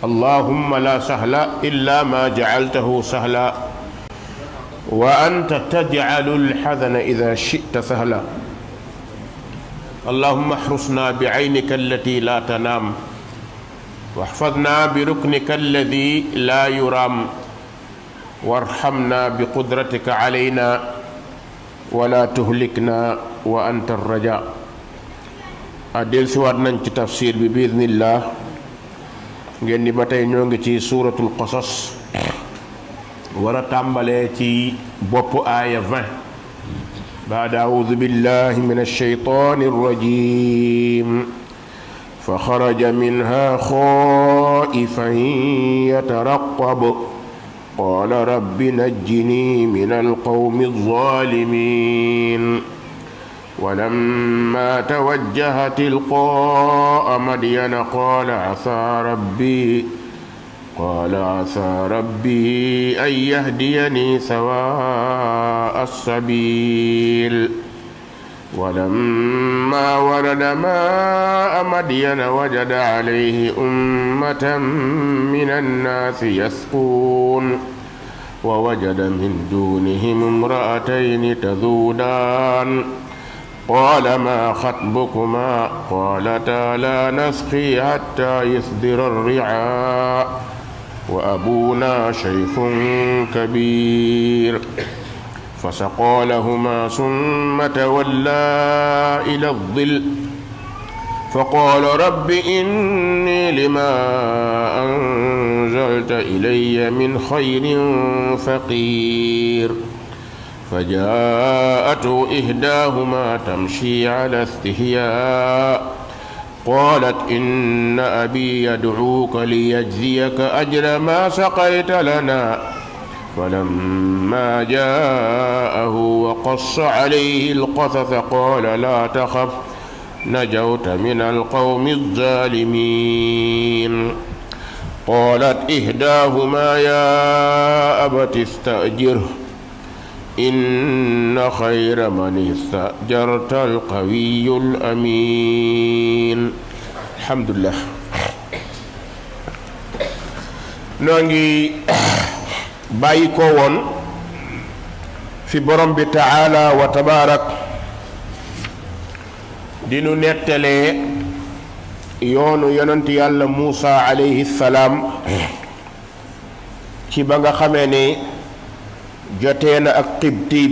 allahumma la sahla illa ma jacaltahu sahla wa anta tajcalu alxazana ida shita sahla allahumma axrusna bicaynika allati la tanaam waxfadna biruknika alladi la yuraam warxamna biqudratika calayna wala tuhlikna wa anta arraja dellusiwaat nañ ci tafsir bi biidnillah ngeen di ba tey ñoo ngi ci suuratul qasas war a tàmbalee ci bopp aaya 20 baada audu billahi min alsheytaani arrajim fa xaraja minha xaa'ifan yataraqab qaala rabbi najjini min alqawmi alzaalimiin ولما توجه تلقاء مدين قال عسى ربي أن يهديني سواء السبيل ولما ورد ماء مدين وجد عليه أمة من الناس يسقون ووجد من دونهم امرأتين تذودان قال ما خطبكما قالتا لا نسقي حتى يصدر الرعاء وأبونا شيخ كبير فسقى لهما ثم تولى إلى الظل فقال رب إني لما أنزلت إلي من خير فقير فجاءته إحداهما تمشي على استحياء قالت إن أبي يدعوك ليجزيك أجر ما سقيت لنا فلما جاءه وقص عليه القصص قال لا تخف نجوت من القوم الظالمين قالت إحداهما يا أبت استأجره إن خير من استأجرت القوي الأمين الحمد لله noo ngi bàyyi ko woon fi borom bi taala wa tabaarak di nu nettalee yoonu yonent yàlla Muusa alayhi salaam ci ba nga xamee ni jotee na ak xibti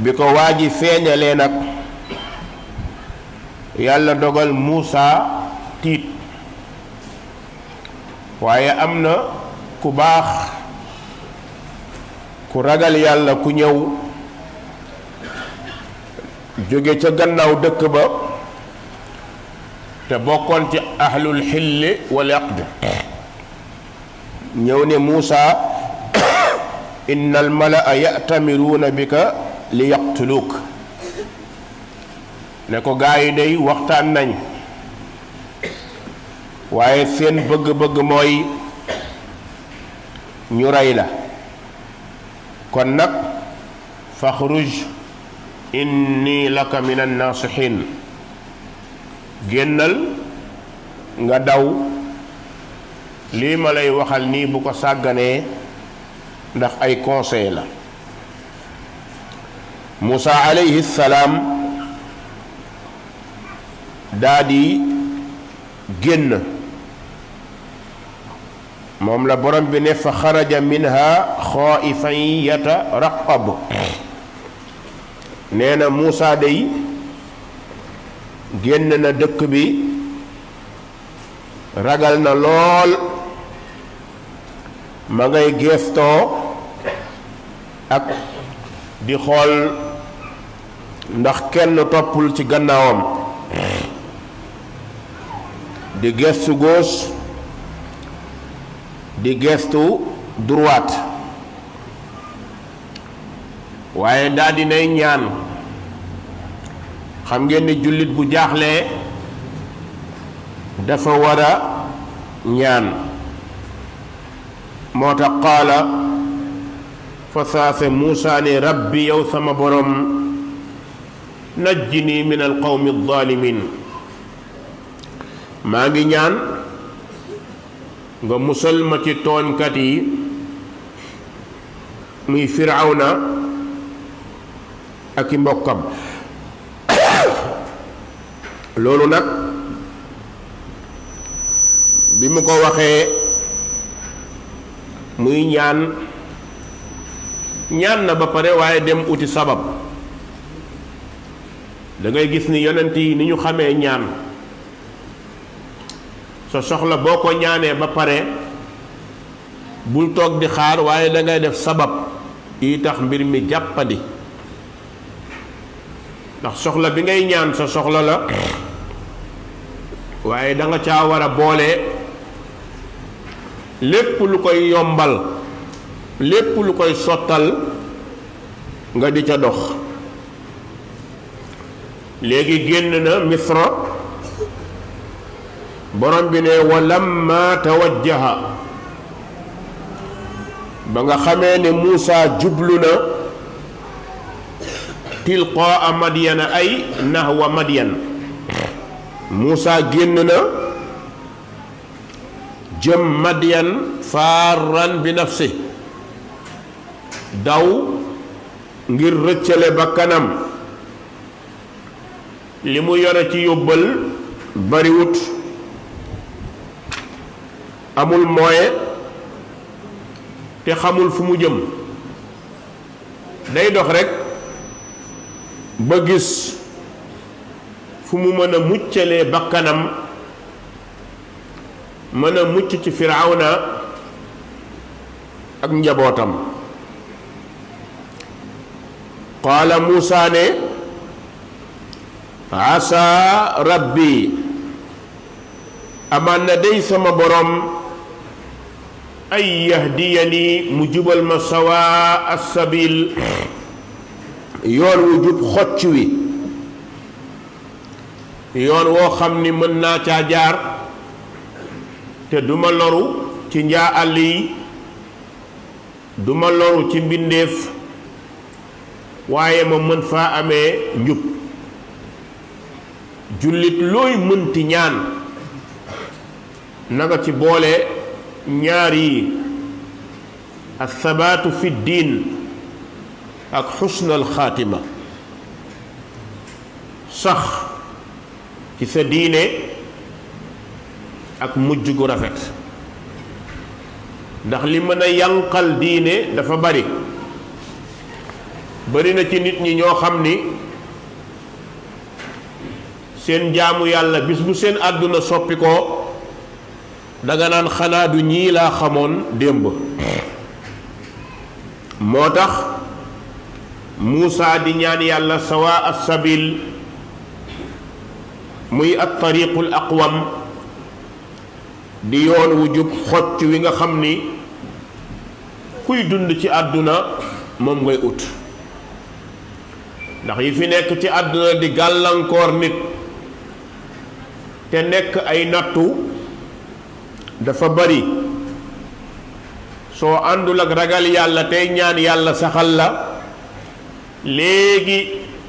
bi ko waa ji feeñalee nag yàlla dogal Muusa tiit waaye am na ku baax ku ragal yàlla ku ñëw jóge ca gannaaw dëkk ba te bokkoon ci ahlul xilli wal aqd ñëw ne Muusa inna almalaa ya'tamiruuna bika li yaqtuluuk ne ko gaa yi day waxtaan nañ waaye seen bëgg-bëgg mooy ñu rey la kon nag faxruj inni laka min annaasixiin génnal nga daw lii ma lay waxal nii bu ko sàgganee ndax ay conseil la Muusa alayhi salaam daa di génn moom la borom bi ne fa xaraja minha xaaifan yataraqab nee na Muusa day génn na dëkk bi ragal na lool ma ngay geestoo ak di xool ndax kenn toppul ci gannaawam di gestu gauche di gestu droite waaye daal di nay ñaan xam ngeen ni jullit bu jaaxlee dafa war a ñaan moo tax qaala fa saase Muusaa ne rabbi yow sama borom najjini min alqawmi alzalimin maa ngi ñaan nga musal ma ci tooñkat yi muy firawna ak i mbokkam loolu nag bi mu ko waxee muy ñaan na ba pare waaye dem uti sabab da ngay gis ni yonent yi ni ñu xamee ñaan sa soxla boo ko ñaanee ba pare bul toog di xaar waaye da ngay def sabab yi tax mbir mi jàppandi ndax soxla bi ngay ñaan sa soxla la waaye da nga caa war a boole lépp lu koy yombal lépp lu koy sottal nga di ca dox léegi génn na Misra borom bi ne walamma tawajjaha ba nga xamee ne Muusa jublu na tilqaa Madyana ay nahwa Madyan Muusa génn na jëm Madyan faaran bi nafsi daw ngir rëccale ba kanam li mu yore ci yóbbal bariwut amul moyen te xamul fu mu jëm day dox rekk ba gis fu mu mën a muccalee bakkanam mën a mucc ci firawna ak njabootam qaala Muusaa ne asaa rabbi amaan na day sama borom ay yahdiyani mu jubal ma sawaa as-sabil yoon wu jub xocc wi yoon woo xam ni mën naa caa jaar te duma loru ci njaa àll yi duma loru ci mbindeef waaye ma mën faa amee njub jullit looy mënti ñaan na nga ci boole ñaar yi athabaatu fi diin ak xusnal xaatima sax ci sa diine ak mujj gu rafet ndax li mën a yànqal diine dafa bari na ci nit ñi ñoo xam ni seen jaamu yàlla bis bu seen àdduna soppi ko danga naan xanaa du ñii laa xamoon démb moo tax Muusaa di ñaan yàlla sawa as-sabil muy at-tariqul aqwam di yoon wu jub xocc wi nga xam ni kuy dund ci àdduna moom ngay ut ndax yi fi nekk ci àdduna di gàllankoor nit te nekk ay nattu dafa bari soo àndul ak ragal yàlla tey ñaan yàlla saxal la léegi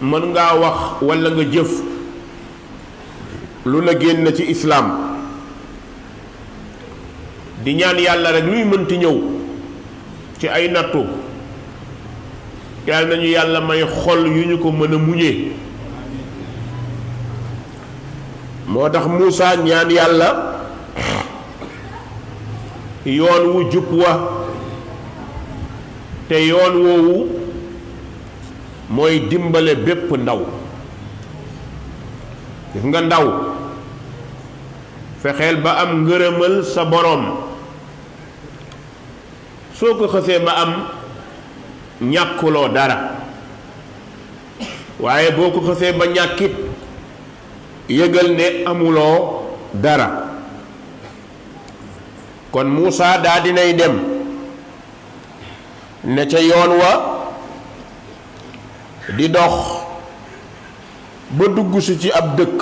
mën ngaa wax walla nga jëf lu la génn ci islaam di ñaan yàlla rek luy mënti ñëw ci ay nattu yàlla nañu yàlla may xol yu ñu ko mën a muñee moo tax Muusaa ñaan yàlla yoon wu jub wa te yoon woowu mooy dimbale bépp ndaw gis nga ndaw fexeel ba am ngërëmal sa boroom soo ko xësee ba am ñàkkuloo dara waaye boo ko xësee ba ñàkkit yëgal ne amuloo dara kon Muusaa daa dinay dem ne ca yoon wa di dox ba dugg si ci ab dëkk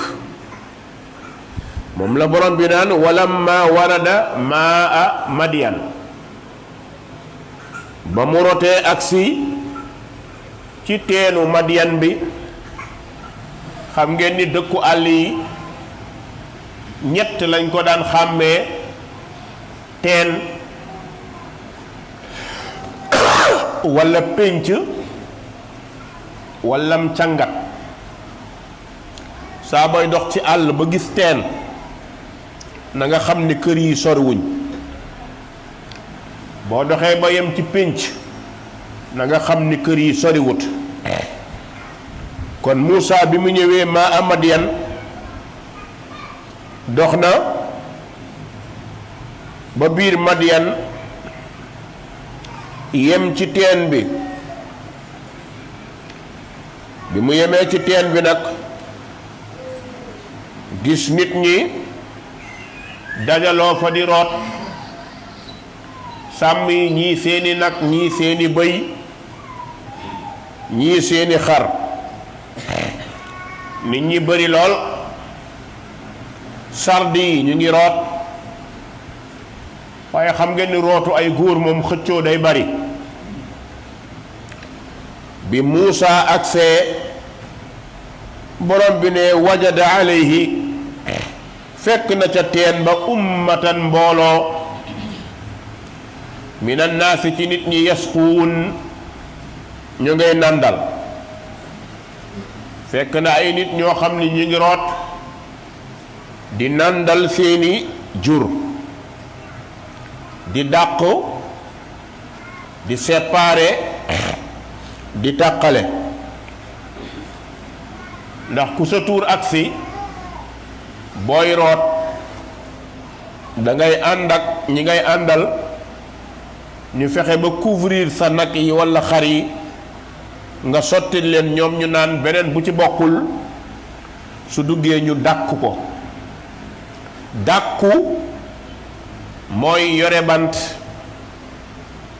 moom la borom bi naan walamma warada maa Madyan ba mu rotee agsi ci teenu Madyan bi xam ngeen ni dëkku àll yi ñett lañ ko daan xàmmee teen walla pénc wallam càngat saa booy dox ci àll ba gis teen na nga xam ni kër yi soriwuñ boo doxee ba yem ci pénc na nga xam ni kër yi soriwut kon Muusa bi mu ñëwee maa a Madyan dox na ba biir Madyan yem ci teen bi mu yemee ci teen bi nag gis nit ñi dajaloo fa di root sàmm yi ñii seeni nag ñii seeni bëy ñii seeni xar nit ñi bari lool sardi yi ñu ngi root waaye xam ngeen ni rootu ay góor moom xëccoo day bari bi Muusa agsee borom bi ne wajada alayhi fekk na ca teen ba ummatan mbooloo minan naasi ci nit ñi yasquun ñu ngay nàndal fekk na ay nit ñoo xam ni ñu ngi root di nàndal seeni jur di dàq di séparer di tàqale ndax ku sa tuur agsi booy root da ngay ànd ak ñi ngay àndal ñu fexe ba couvrir sa nag yi walla xar yi nga sotti leen ñoom ñu naan beneen bu ci bokkul su duggee ñu dàq ko dàqu mooy yore bant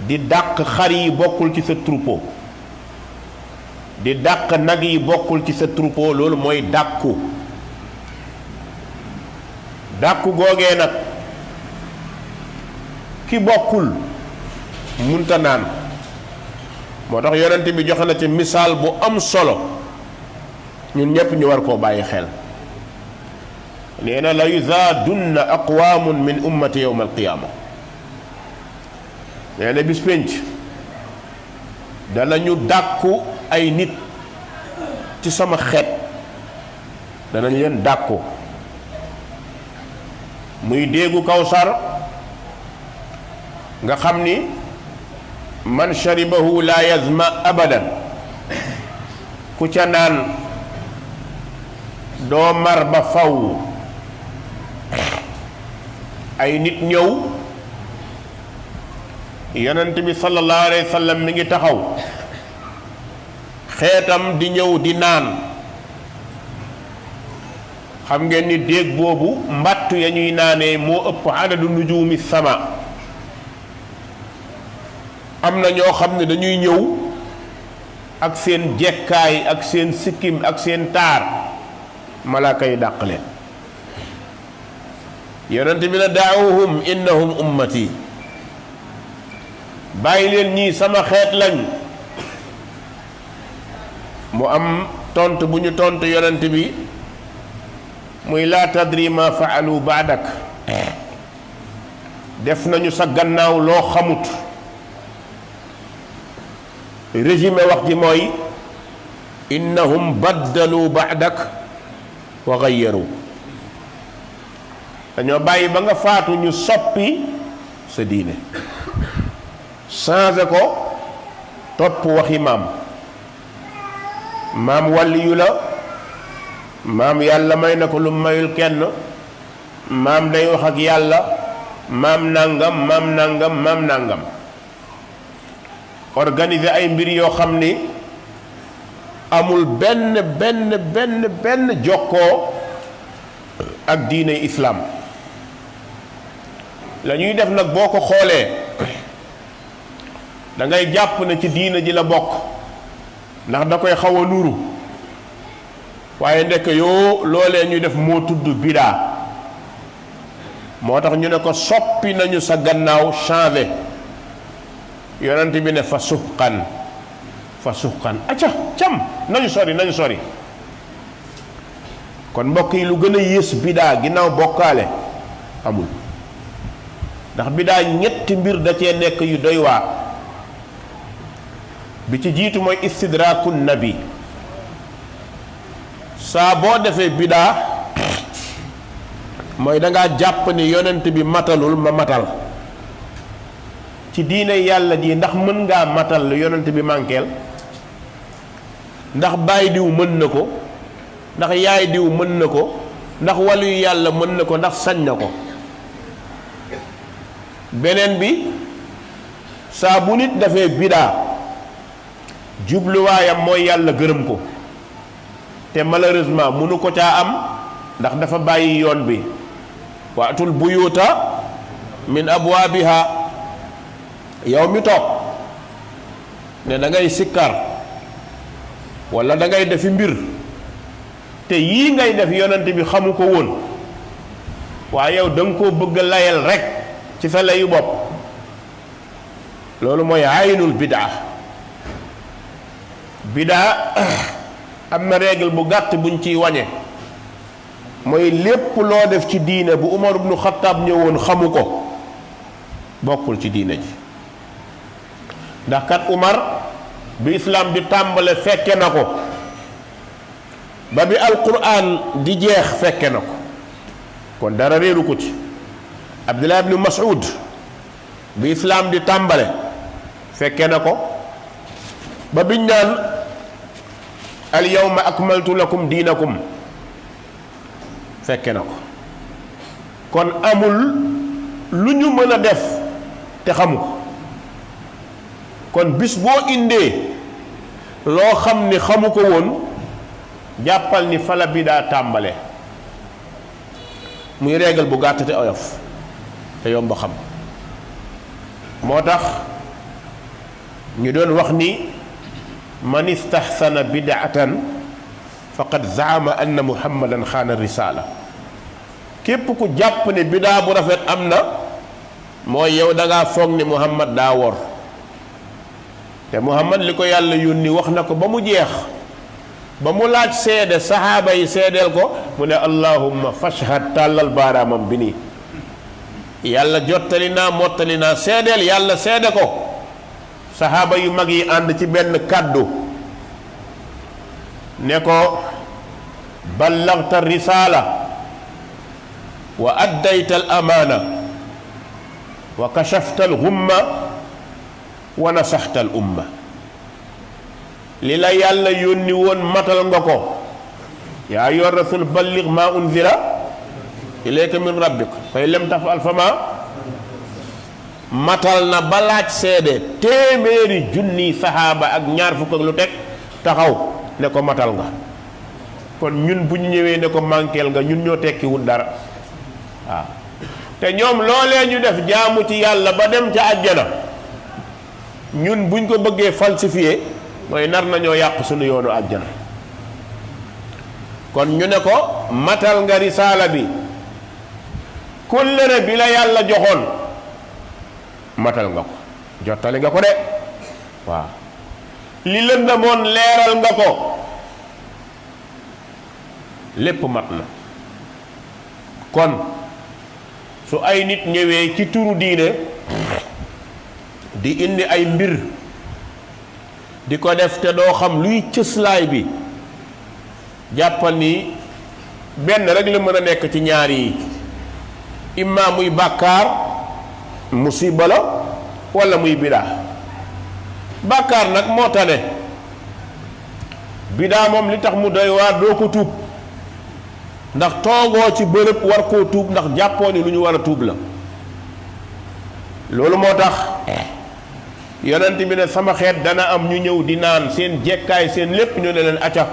di dàq xar yi bokkul ci sa troupeau di dàq nag yi bokkul ci sa troupeau loolu mooy dàqu dàqu googee nag ki bokkul munta naan moo tax yonent bi joxe na ci misaal bu am solo ñun ñépp ñu war koo bàyyi xel nee na la yuzaadunna aqwaamun min ummati yawma alqiyaama nee na bis pénc danañu dàkku ay nit ci sama xeet danañ leen dàkku muy déegu kawsar nga xam ni man sharibahu la yazma abadan ku ca naan doo mar ba faw ay nit ñëw yonent bi sallallahu alayhi wa sallam mi ngi taxaw xeetam di ñëw di naan xam ngeen ni déeg boobu mbattu ya ñuy naanee moo ëpp adadu nujuumi sama am na ñoo xam ne dañuy ñëw ak seen jekkaay ak seen sikkim ak seen taar malaaka yi dàq leen yonent bi na daawuhum innahum ummati bàyyi leen ñii sama xeet lañ mu am tontu bu ñu tontu yonent bi muy laa tadri ma faalu baadak def nañu sa gannaaw loo xamut résumé wax ji mooy innahum baddalu baadak wa gayyaru dañoo bàyyi ba nga faatu ñu soppi sa diine changé ko topp waxi maam wàlliyu la maam yàlla may na ko lu mayul kenn maam day wax ak yàlla maam nangam organiser ay mbir yoo xam ni amul benn jokkoo ak diine islaam la ñuy def nag boo ko xoolee da ngay jàpp ne ci diine ji la bokk ndax da koy xaw a nuru waaye ndekk yoo loolee ñuy def moo tudd bidaa moo tax ñu ne ko soppi nañu sa gannaaw changé yonent bi ne fa suxqan acca cam nañu sori kon mbokk yi lu gën a yées bidaa ginnaaw bokkaale amul ndax bidaa ñetti mbir da cee nekk yu doy waar. bi ci jiitu mooy istidraaku nabi, saa boo defee bidaa mooy dangaa jàpp ni yonent bi matalul ma matal ci diine yàlla ji. ndax mën ngaa matal lu yonent bi mànkeel? ndax baay diw mën na ko? ndax yaay diw mën na ko? ndax wàllu yàlla mën na ko? ndax sañ na ko? beneen bi, saa bu nit dafee bidaa jubluwaayam mooy yàlla gërëm ko, te malheureusement mënu ko caa am ndax dafa bàyyi yoon bi. waatul buyuuta min abwaabiha. yow mi toog ne da ngay sikkar wala da ngay defi mbir te yii ngay def yonent bi xamu ko woon, waaye yow da nga koo bëgg a layal rek ci sa layu bopp, loolu mooy aynul bidaa. bidaa am na règle bu gàtt buñ ciy wañe, mooy lépp loo def ci diine bu Umar ibnu Xattaab ñëwoon xamu ko bokkul ci diine ji. ndax kat Umar bi islaam di tàmbale fekke na ko, ba bi alquran di jeex fekke na ko, kon dara réeru ko ci. Abdullah ibnu Mas'ud bi islaam di tàmbale fekke na ko, ba biñ naan al yawma akmaltu lakum diinakum fekke na ko. kon amul lu ñu mën a def te xamu ko. kon bis boo indee loo xam ni xamu ko woon, jàppal ni fala bidaa tàmbale. muy régal bu gàtt te oyof te yomb xam. moo tax ñu doon wax ni man istahsana bidaatan faqad zaama anna muhammadan xaana risaala. képp ku jàpp ne bidaa bu rafet am na, mooy yow da ngaa foog ni muhammad daa wor. te muhammad li ko yàlla yónni wax na ko ba mu jeex, ba mu laaj seede saxaaba yi seedeel ko, mu ne allahumma fashhad, tàllal baaraamam bi nii. yàlla jottali naa mottali naa, seedeel yàlla seede ko. saxaaba yu mag yi ànd ci benn kàddu ne ko ballagta risaala wa addayta al amaana wa kashafta al ghumma wa nasaxta al umma. li la yàlla yónni woon matal nga ko. yaa ayyuha rasul balligh ma unzila ilayka min rabbik fa in lam taf'al fama. matal na ba laaj seede téeméeri junni saxaaba ak ñaar fukk ak lu teg taxaw ne ko matal nga. kon ñun bu ñu ñëwee ne ko mànkeel nga, ñun ñoo tekkiwul dara. waaw te ñoom loolee ñu def jaamu ci yàlla ba dem ca àjjana, ñun buñ ko bëggee falsifié mooy nar nañoo yàq suñu yoonu àjjana. kon ñu ne ko matal nga risaala bi, kóllëre bi la yàlla joxoon matal nga ko, jottali nga ko de. waaw li lëndëmoon leeral nga ko, lépp mat na. kon su ay nit ñëwee ci turu diine di indi ay mbir di ko def te doo xam luy cëslaay bi, jàppal ni benn rek la mën a nekk ci ñaar yi, imma muy bàkkaar musiba la, wala muy bidaa. bàkkaar nag moo tane. bidaa moom li tax mu doy waar, doo ko tuub, ndax toogoo ci bërëb war koo tuub, ndax jàppoo ni lu ñu war a tuub la. loolu moo tax yonent bi ne sama xeet dana am ñu ñëw di naan seen jekkaay seen lépp, ñu ne leen acca.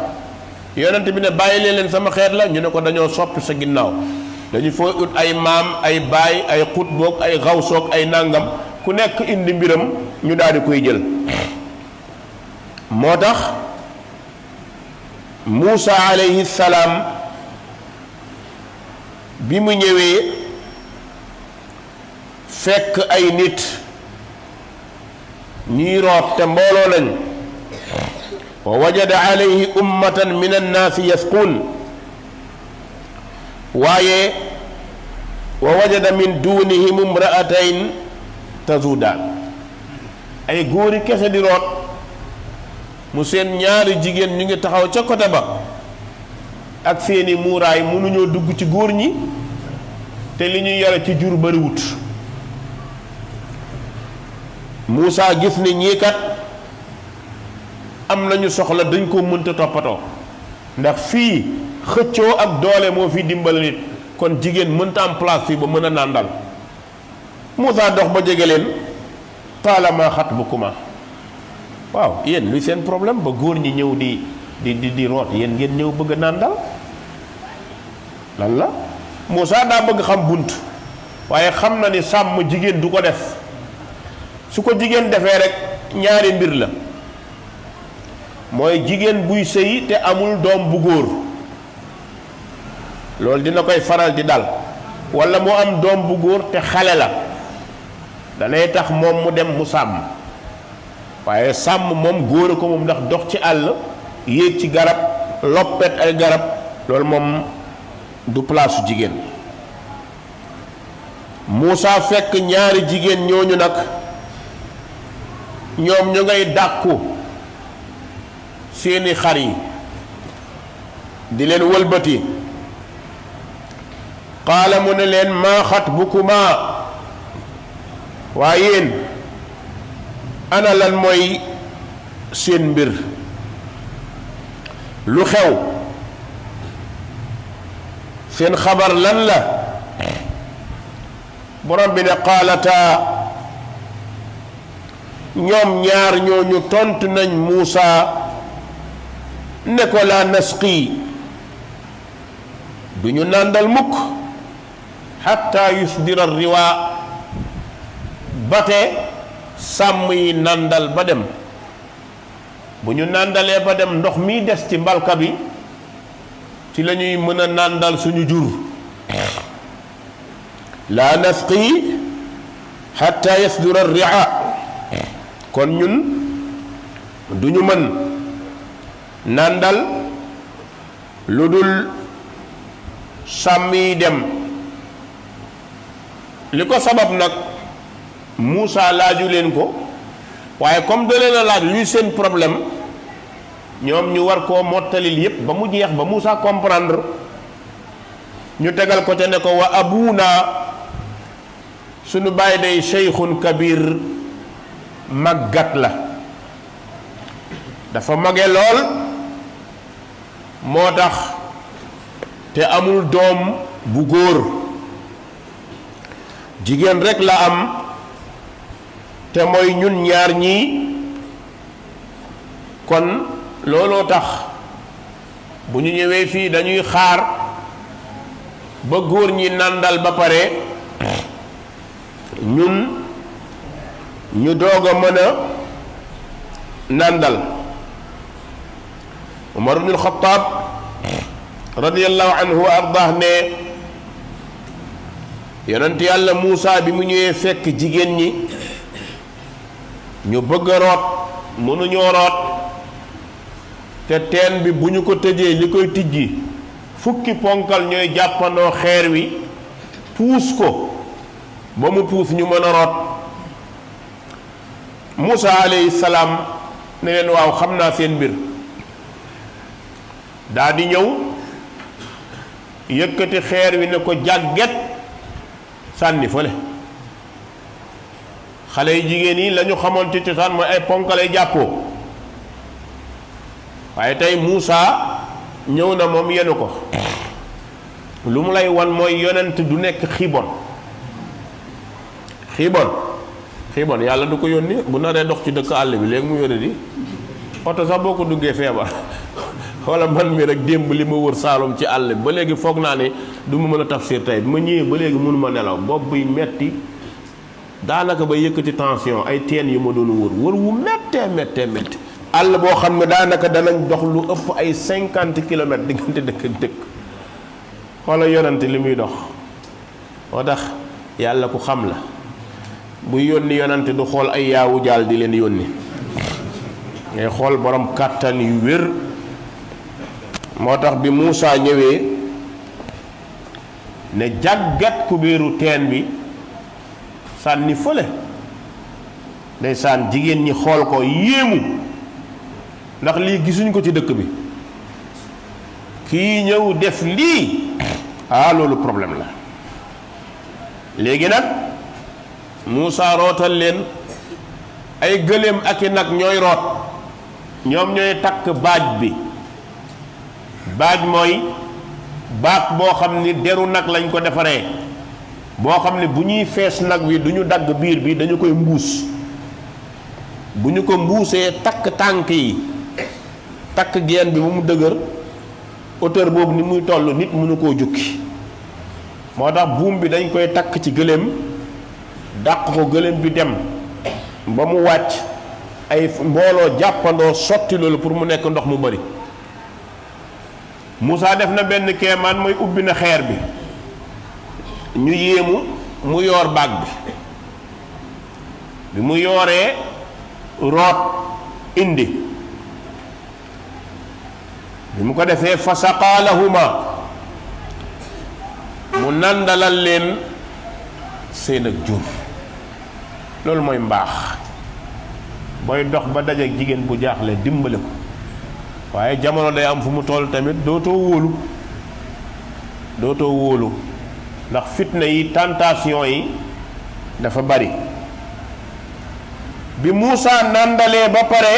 yonent bi ne bàyyi leen sama xeet la, ñu ne ko dañoo soppi sa ginnaaw, dañu foo ut ay maam, ay baay, ay xutboog, ay xawsoog, ay nàngam, ku nekk indi mbiram ñu daal di koy jël. moo tax Muusa alayhi salaam bi mu ñëwee fekk ay nit ñuy root te mbooloo lañ, wa wajada alayhi ummatan min annaasi yasquun, waaye wa wajada min dunihim imra'atayn tazudaan ay góori kese di root mu seen ñaari jigéen ñu ngi taxaw ca côté ba ak seeni muuraay mënuñoo dugg ci góor ñi te li ñuy yore ci jur bariwut Muusaa gis ni ñii kat am nañu soxla dañ ko mënta toppatoo ndax fii xëccoo ak doole moo fi dimbal nit kon jigéen mënta am place fii ba mën a nàndal Muusaa dox ba jege leen qaala maa xatbukuma waaw yéen luy seen problème ba góor ñi ñëw di root yéen ngeen ñëw bëgg a nàndal lan la Muusaa daa bëgg xam bunt waaye xam na ni sàmm jigéen du ko def su ko jigéen defee rek ñaari mbir la mooy jigéen buy sëy te amul doom bu góor loolu dina koy faral di dal walla mu am doom bu góor te xale la danay tax moom mu dem mu sàmm waaye sàmm moom góor a ko moom ndax dox ci àll yéeg ci garab loppet ay garab loolu moom du place su jigéen Muusaa fekk ñaari jigéen ñooñu nag ñoom ñu ngay dàkku seeni xar yi di leen wëlbati qaala mu ne leen maa xatbukumaa waaye yéen ana lan mooy seen mbir lu xew seen xabar lan la borom bi ne qaalataa ñoom ñaar ñooñu tontu nañ Muusaa ne ko laa nasqi du ñu nàndal mukk xatta yusdira riwaa bate sàmm yi nàndal ba dem bu ñu nàndalee ba dem ndox mi des ci mbalka bi ci la ñuy mën a nàndal suñu jur laa nasqi xatta yusdira riwaa kon ñun du ñu mën nàndal lu dul sàmm yi dem li ko sabab nag Muusaa laaju leen ko waaye comme da leen a laaj luy seen problème ñoom ñu war koo mottalil yépp ba mu jeex ba Muusaa comprendre ñu tegal ko te ne ko wa abuna sunu baay day sheykhun kabir màggat la dafa mage lool moo tax te amul doom bu góor jigéen rekk la am te mooy ñun ñaar ñii kon looloo tax bu ñu ñëwee fii dañuy xaar ba góor ñi nàndal ba pare ñun ñu doog a mën a nàndal Umar ibnul Xattaab radiyallahu anhu wa ardaah ne yonent yàlla Muusaa bi mu ñëwee fekk jigéen ñi ñu bëgg a root mënuñoo root te teen bi bu ñu ko tëjee li koy tijji fukki ponkal ñooy jàppandoo xeer wi puus ko ba mu puus ñu mën a root Muusaa alayhi salaam ne leen waaw xam naa seen mbir daa di ñëw yëkkati xeer wi ne ko jàgget sànni fële xale yi jigéen yi la ñu xamoon ci cosaan mooy ay ponkalay jàppoo waaye tey Muusaa ñëw na moom yenu ko lu mu lay wan mooy yonent du nekk xiibon xiibon yàlla du ko yónni bu naree dox ci dëkk àll bi léegi mu yónni di oto sax boo ko duggee feebar wala man mi rek démb li ma wër Saalum ci àll bi ba léegi foog naa ne du ma mën a tafsir tey bi ma ñëwee ba léegi mënuma nelaw bopp buy metti daanaka ba yëkkati tension ay teen yu ma doon wër wu méttee àll boo xam ne daanaka danañ dox lu ëpp ay 50 kilomètres diggante dëkk ak dëkk xoola yonante li muy dox moo tax yàlla ku xam la buy yónni yonante du xool ay yaawu jaal di leen yónni ngay xool borom kàttan yu wér moo tax bi Muusaa ñëwee ne jàggat kubéeru teen bi sànni fële ndeysaan jigéen ñi xool ko yéemu ndax lii gisuñ ko ci dëkk bi kii ñëw def lii loolu problème la. léegi nag Muusa rootal leen ay gëléem ak i nag ñooy root ñoom ñooy takk baaj bi. baaj mooy baag boo xam ni deru nag lañ ko defaree boo xam ne bu ñuy fees nag wi du ñu dagg biir bi dañu koy mbuus bu ñu ko mbuusee takk tànk yi takk geen bi bu mu dëgër hauteur boobu ni muy toll nit mënu koo jukki moo tax buum bi dañ koy takk ci gëléem dàq ko gëléem bi dem ba mu wàcc ay mbooloo jàppandoo sotti loolu pour mu nekk ndox mu bari. Moussa def na benn kéemaan mooy ubbi na xeer bi ñu yéemu mu yoor baag bi mu yooree root indi bi mu ko defee fa saqaa lahuma mu nandalal leen seen ak jur. loolu mooy mbaax booy dox ba dajeek jigéen bu jaaxle dimbale ko waaye jamono day am fu mu toll tamit dootoo wóolu ndax fitna yi tentation yi dafa bari. bi Muusa nandalee ba pare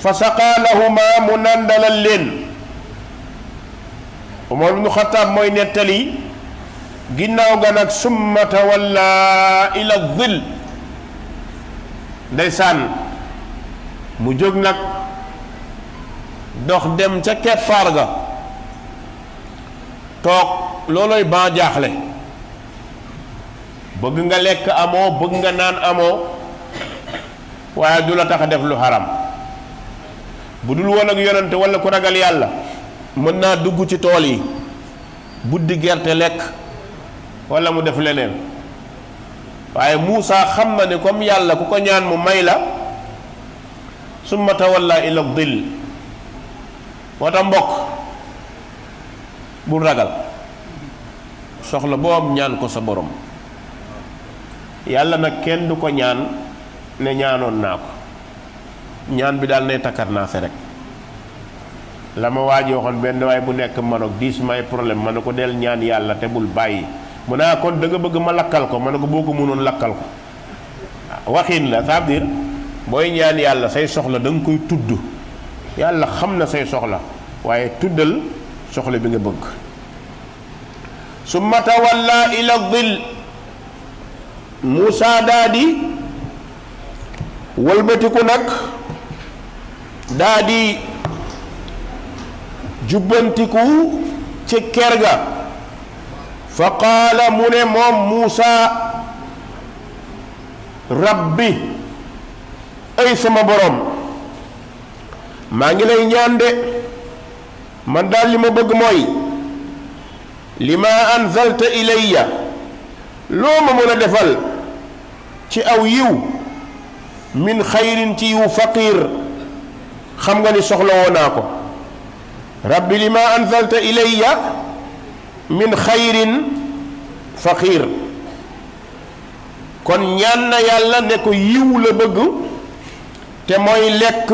fa saqaa lahuma mu nandalal leen. Umar ibnu Xattaab mooy nettali ginnaaw ga nag summa tawalla ila dhil ndeysaan mu jóg nag dox dem ca keppaar ga toog looloy ban jaaxle bëgg nga lekk amoo bëgg nga naan amoo waaye du la tax a def lu xaram bu dul woon ak yonante walla ku ragal yàlla mën naa dugg ci tool yi buddi gerte lekk walla mu def leneen waaye Muusa xam na ne comme yàlla ku ko ñaan mu may la summa tawalla ila dhil moo tax mbokk bul ragal soxla boo am ñaan ko sa borom yàlla nag kenn du ko ñaan ne ñaanoon naa ko ñaan bi daal nay takkar naa fe rek la ma waaji waxoon benn waay bu nekk Maroc diis may problème ma ne ko del ñaan yàlla te bul bàyyi mu ne kon da nga bëgg ma lakkal ko ma ne ko boo ko mënoon lakkal ko waxin la ça veut dire booy ñaan yàlla say soxla da nga koy tudd yàlla xam na say soxla waaye tuddal soxla bi nga bëgg. summa tawalla ila dhil Muusa daa di wëlbatiku nag daa di jubbantiku ci ker ga fa qaala mu ne moom Muusa rabbi ay sama borom maa ngi lay ñaan de man daal li ma bëgg mooy li ma anzalta ilayya loo ma mën a defal ci aw yiw min xayrin ci yiw faqiir xam nga ni soxla woo naa ko rabbi li ma anzalta ilayya min xayrin faqiir kon ñaan na yàlla ne ko yiw la bëgg te mooy lekk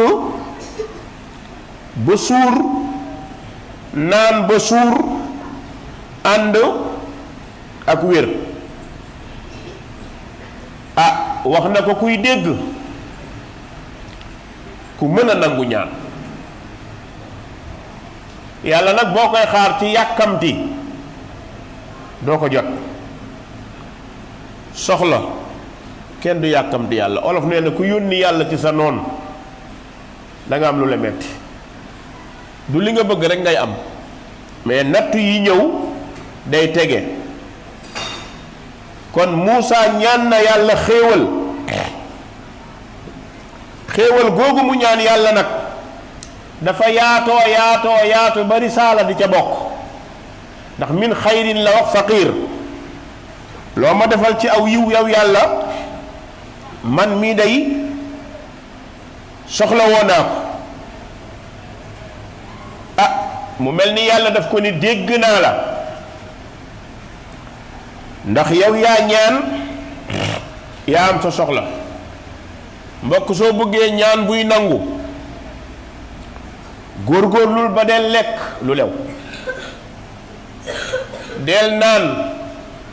ba suur naan ba suur ànd ak wér wax na ko kuy dégg ku mën a nangu ñaan yàlla nag boo koy xaar ci yàkkamti doo ko jot soxla kenn du yàkkamti yàlla olof nee na ku yónni yàlla ci sa noon da nga am lu la metti du li nga bëgg rek ngay am mais nattu yi ñëw day tege kon Muusa ñaan na yàlla xéewal googu mu ñaan yàlla nag dafa yaatoo bari saala di ca bokk ndax min xayrin la wax faqiir loo ma defal ci aw yiw yow yàlla man mii day soxla woo naa ko mu mel ni yàlla daf ko ni dégg naa la ndax yow yaa ñaan yaa am sa soxla. mbokk soo bëggee ñaan buy nangu góorgóorlul ba del lekk lu lew, del naan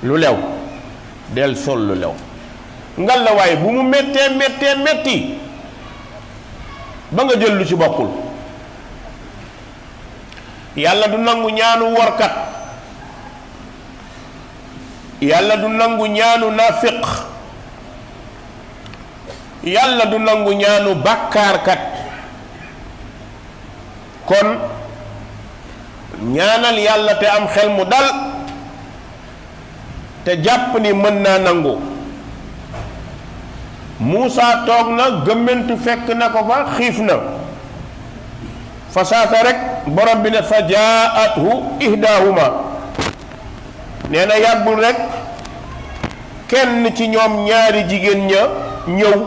lu lew, del sol lu lew. ngal la waaye bu mu méttee métti ba nga jël lu ci bokkul. yàlla du nangu ñaanu workat, yàlla du nangu ñaanu nafiq, yàlla du nangu ñaanu bàkkaarkat. kon ñaanal yàlla te am xel mu dal te jàpp ni mën naa nangu. Muusa toog na gëmmentu fekk na ko fa, xiif na fa saasa rek borom bi ne fa jaathu ihdaahuma, nee na yàggul rek kenn ci ñoom ñaari jigéen ña ñëw.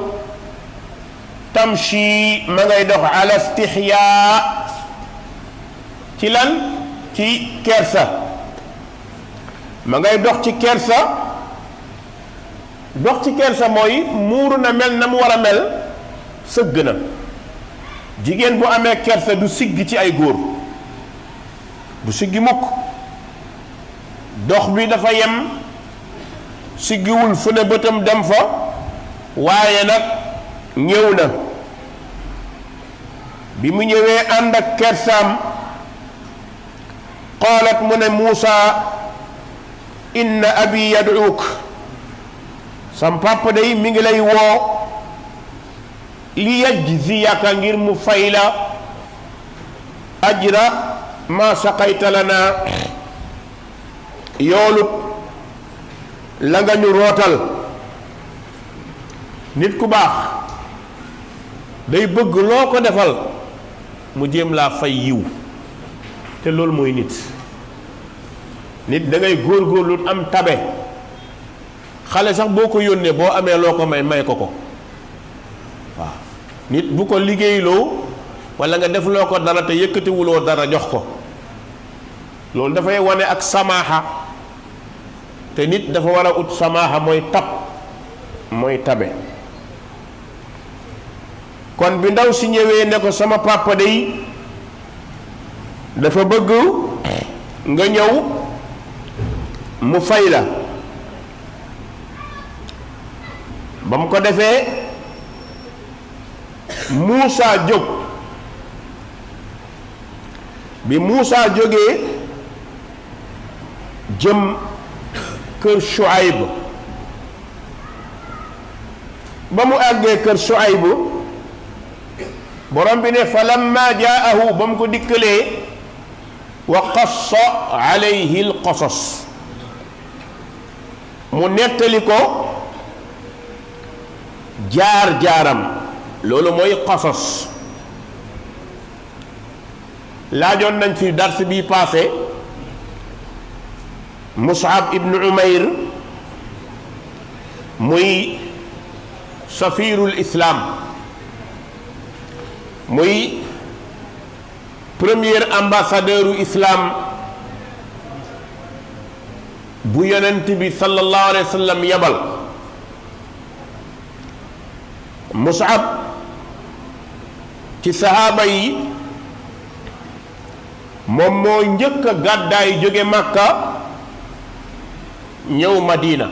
tamshi ma ngay dox ala istihyaa, ci lan? ci kersa. ma ngay dox ci kersa. dox ci kersa mooy muuru na mel na mu war a mel, sëgg na. jigéen bu amee kersa du sigg ci ay góor, du siggi mukk. dox bi dafa yem, siggiwul fu ne bëtam dem fa, waaye nag ñëw na. bi mu ñëwee ànd ak kersaam, qaalat mu ne Muusa inna abi yad'uuk, sam papa day mi ngi lay woo, li yajziyaka ngir mu fay la ajra ma saqayta lana, yoolut la nga ñu rootal. nit ku baax day bëgg loo ko defal mu jéem laa fay yiw, te loolu mooy nit. nit da ngay góorgóorlu am tabe. xale sax boo ko yónnee boo amee loo ko may ko ko. waaw nit bu ko liggéeyloo walla nga def loo ko dara te yëkkatiwuloo dara jox ko, loolu dafay wane ak samaaxa. te nit dafa war a ut samaaxa, mooy tab, mooy tabe. kon bi ndaw si ñëwee ne ko sama papa day dafa bëgg nga ñëw mu fay la. ba mu ko defee Muusa jóg. bi Muusa jógee jëm kër Shuayb, ba mu àggee kër Shuayb, borom bi ne fa lamma jaahu, ba mu ko dikkalee, wa qassa alayhi alqasas, mu nettali ko jaar-jaaram. loolu mooy qasas. laajoon nañ fi dars bi passé Mus'ab ibn Umayr, muy safirul islam, muy premier ambassadeur u islam bu yonent bi sallallahu alayhi wa sallam yabal. Mus'ab ci sahaaba yi moom moo njëkk a gàddaay jóge Makka ñëw Madina.